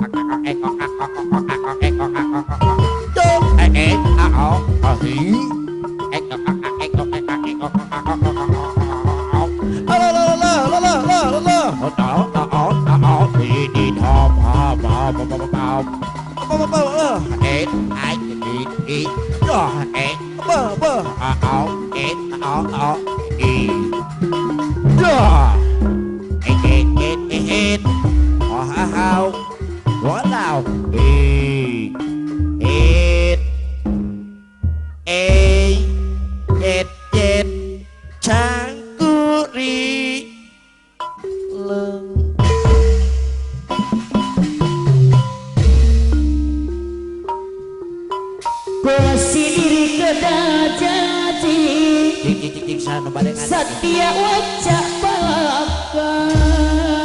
A E O A O O A O E O A O O O E E A O O I E O A A E O E A E O A O O O O La la la la la la la la. O O O O O I D T P P P P P Ba ba ba ba. E I D I O E Ba ba. A O E O O I D E E E E E O H O หัวเหล่า E E A เจ็ดเจ็ดช้างกุรี เลิง Kuasi diri kedah janji จริงจริงจริงๆซาโนบาเดงาน Setia wajah belaka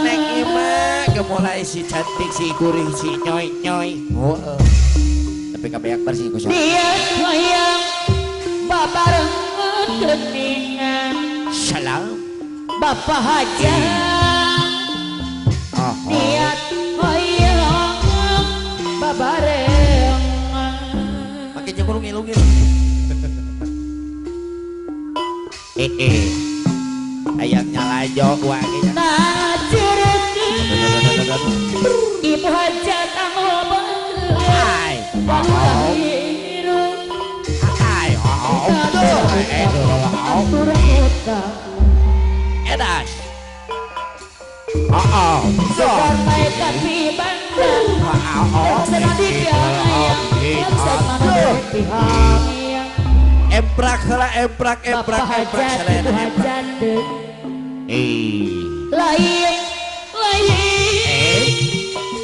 Neng Ima gemulai si cantik si gurih si nyoy nyoy. Oh, tapi kabeak bersih ku siapa. Dia hayang babarengan keningan Salam. Bapak hajat Oh, Niat hayang babarengan Makin nyengkurung ngilungin. Eh eh. Ayam nyala jo wangi. Nah cerekin Ibu hajat anu banget Hai. Oh, oh. Hai. Oh, oh. Eh, oh, oh. Edas. Oh, oh. So. Oh, oh. Emprak heula emprak emprak emprak sadayana emprak. Eh. Lain lain Eh.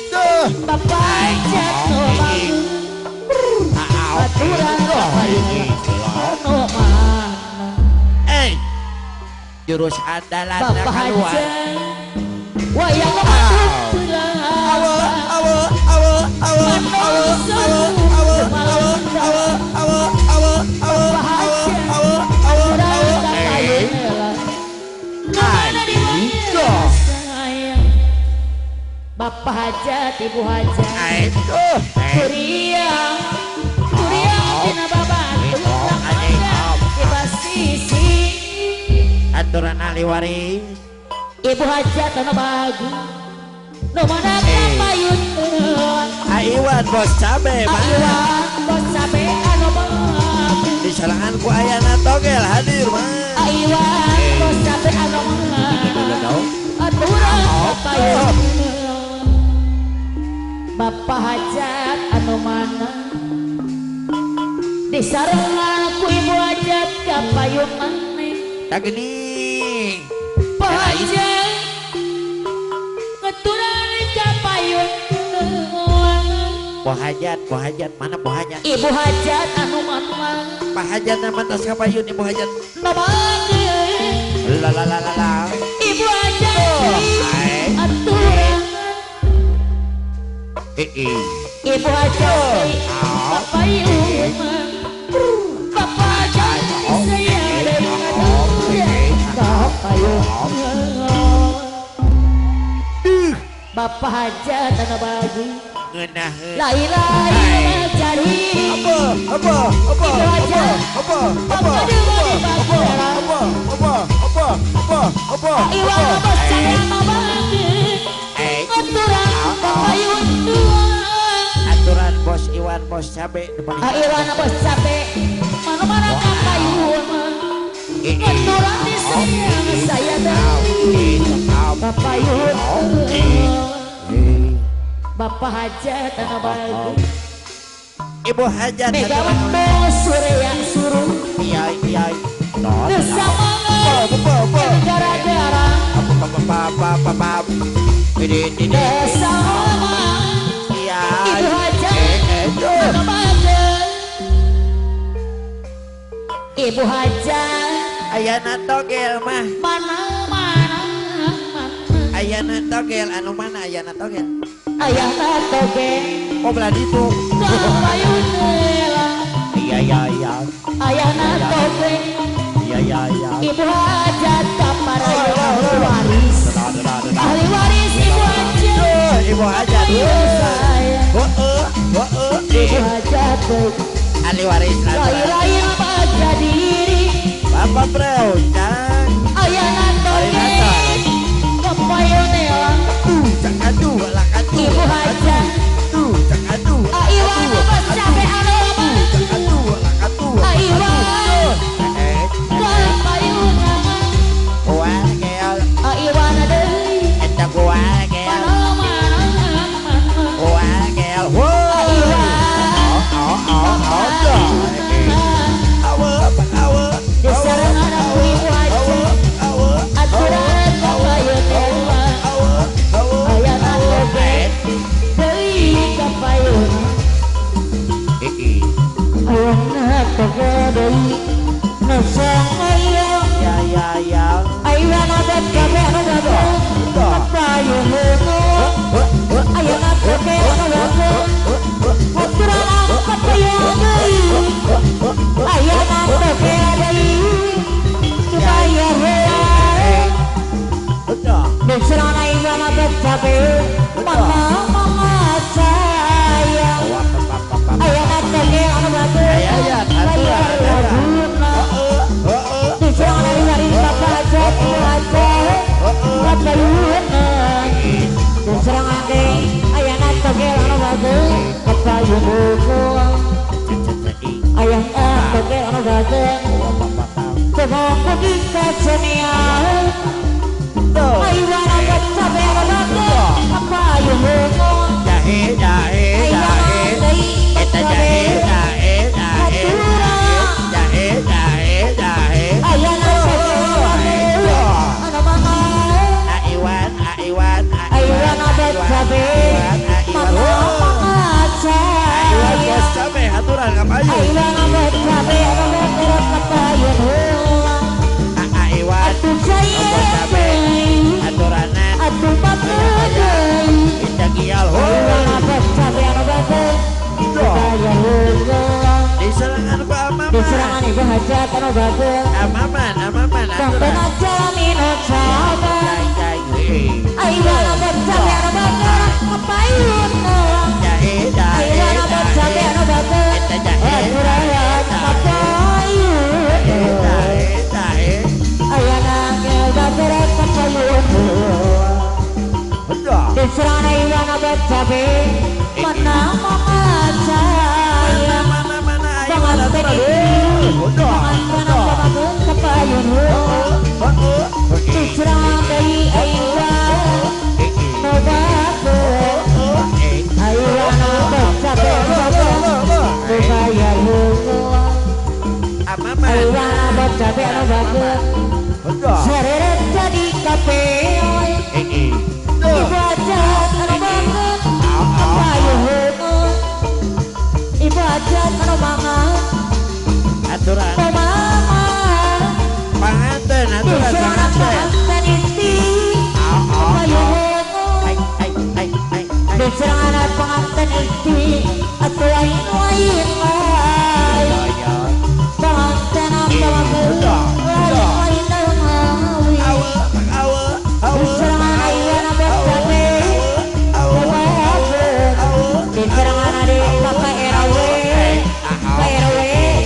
Duh. Bapak hajat no bangun aturan no mana Eh, jurus andalan Bapak keluar. hajat wayang Awa awa awa awa awa awa awa awa awa awa awa awa awa awa awa awa. Bapak hajat, ibu hajat, Aduh, kuriang, kuriang tina babatu, iba sisi, aturan ahli waris. Ibu hajat anu bagus, nu mana kapayun, Aiwan bos cabe mah. Aiwan bos cabe anu bagus, Di salangan ku ayana togel hadir mah. Aiwan bos cabe anu bagus. Aturan kapayun. Bapak hajat anu mana di sarengan ku ibu hajat kapayun maneh Tak gini. Pak hajat aturan kapayun Bohajat, bohajat, mana bohajat? Ibu hajat anu mana Pak Hajat nama tas kapayun ibu hajat. Babageun La la la la la. Ibu hajat Hai. aturan Eh eh. Ibu hajat kapayun Bapak hajat saya kapayun Bapak hajat anu bagus Ngeunaheun. Lai-lai cari Apa apa apa apa apa apa apa apa apa apa apa apa Iwan bos cabe anu bagus Eh, Aturan kapayun aturan bos Iwan bos cabe depan. Iwan bos cabe mana-mana kapayun Eh eh. Aturan disayang saya dari Bapayun Bapak hajat anu bagus Ibu hajat. Megawan bos surya suruh Iya iya. No. Bersama apa apa gara-gara Apa apa apa apa apa. Ini ini. Bersama Iya. Ibu hajat Eh eh. anu bagus Ibu hajat Ayana togel mah. mana mana mana Ayana togel anu mana ayana togel? Ayahna toge Oh belah ditu. kapayun heula Iya iya iya. Ayahna toge Iya iya iya. Ibu hajat kaparayon ahli waris Ahli waris ibu hajat Ibu hajat. Iya. Ibu hajat deui. Ahli waris aturan. Lain-lain baca diri. Bapak Preo, cang. Ayana toge kepayunela. Tuh, cang aduh, lak aduh. Ibu hajat. Tuh, cang aduh. Aiwan bos cabe anu Cang aduh, lak aduh. Aiwan kepayunan. Kual keol, Aiwan deui. Eta kual keol, Mana mana mana. Kual keol. Woi. Aiwan. Oh, oh, oh, oh. Awe, awe. Diserang anak ibu hajat. Awe, Aturan kepayunela. awe, awe. Ayana toge deui kepayunan. Eh, Ayana toge deui. Nusang ayam. ya, ya, ya. Ayana bet cabe anu gabung. Kepayunan. Ayana toge anu gabung. Aturan kepayunan deui. Ayana toge deui. Supaya heula. Udah. Diserang ayana bet cabe. Mama mama sayang. Ayana toge anu gabung. Ayah, aturan, Bayar laguna. Diserang ahli waris bapak hajat ibu hajat. Kepayunan. Diserang ade ayana toge anu gabung. Kepayunan. Ayana toge anu gabung. Coba kita senian. Ayana bet cabe anu gabung. Kepayunan. Jahe, jahe, jahe. Eta jahe, jahe, jahe. Jahe, jahe, jahe. Ayana toge anu gabung. Anu mama. Aiwan, Aiwan, Ayana bet cabe. Mama mama Aiwan bos sayang. cabe aturan ngapain? Ayana bet cabe anu gabung. Kepayunan. Aiwan Atuh saya deui. aturanan Atuh bapak deui. kita gial. Ayana bet cabe anu gabung. Kepayunan. Di serangan ku amaman. Di serangan ibu hajat anu gabung. Amaman, amaman Sampai aturan. jamin sabar. Jai, jai. Ayana bet cabe anu gabung. Kepayunan. Jahe, jahe, Ayana bet cabe jahe. anu gabung. Eta jahe, Aturan kepayunan. jahe, jahe. Ayana bager kepayunan. Udah. Diserang ayana bet cabe. Mana mama sayang. Mana, mana, Aiwan Pengantin aturan. itu. Udah. Pengantin apa kepayunan. Diserang deui Aiwan. No bager. Ayana bet cabe anu Supaya heula. Amaman. Ayana bet cabe anu bager. Udah. Sereret jadi kapeoy. Ibu hajat anu banget. Kepayunan. Ibu hajat anu banget. Aturan. Mama. Panganten aturan Diserang panganten. pengantin istri. Kepayunan. Ai, ai, ai, ai, ai. Diserang anak pengantin istri. Atau lain lain lain. Ya, ya. Pengantin apa banget. Lain lain lain. Awe, awe, awe. Diserang ayana bet cabe. Awe, awe. Diserang adik Bapak RW. Pak RW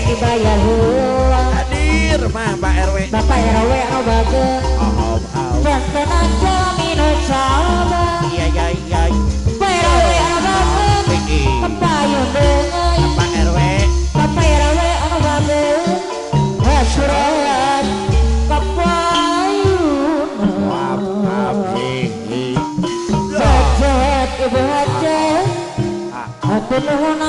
dibayar heula. Hadir mah Pak RW. Bapak RW anu bager. Oh, oh. Janten jamin sabar. Iya, iya, iya. Pak RW anu bager. Kepayun deui. Pak RW. Bapak RW anu bager. Hasuran kepayun. Wap, wap, hi, hi. Hajat ibu hajat. Aku nuhun.